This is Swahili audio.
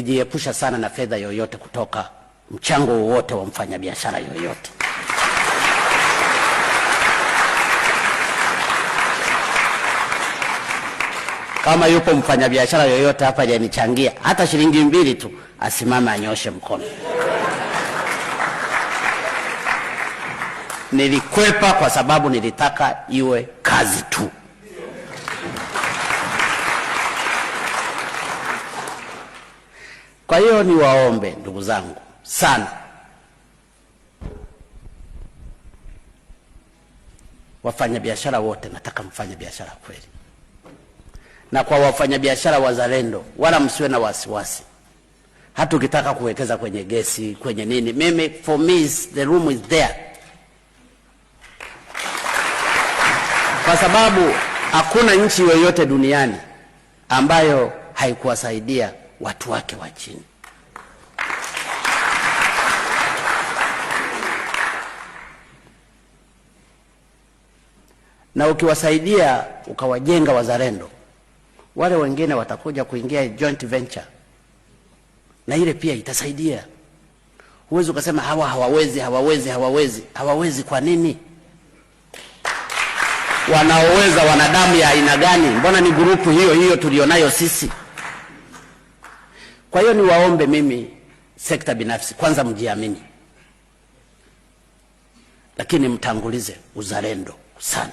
Nilijiepusha sana na fedha yoyote kutoka mchango wowote wa mfanyabiashara yoyote. Kama yupo mfanyabiashara yoyote hapa hajanichangia hata shilingi 2 tu, asimame anyoshe mkono. Nilikwepa kwa sababu nilitaka iwe kazi tu. Kwa hiyo niwaombe ndugu zangu sana, wafanyabiashara wote, nataka mfanye biashara kweli. Na kwa wafanyabiashara wazalendo, wala msiwe na wasiwasi. Hata ukitaka kuwekeza kwenye gesi, kwenye nini, mimi for me the room is there. Kwa sababu hakuna nchi yoyote duniani ambayo haikuwasaidia watu wake wa chini. Na ukiwasaidia ukawajenga wazalendo, wale wengine watakuja kuingia joint venture, na ile pia itasaidia. Huwezi ukasema hawa hawawezi, hawawezi, hawawezi. Hawawezi kwa nini? Wanaoweza wana damu ya aina gani? Mbona ni grupu hiyo hiyo tulionayo sisi? Kwa hiyo niwaombe mimi sekta binafsi, kwanza mjiamini, lakini mtangulize uzalendo sana.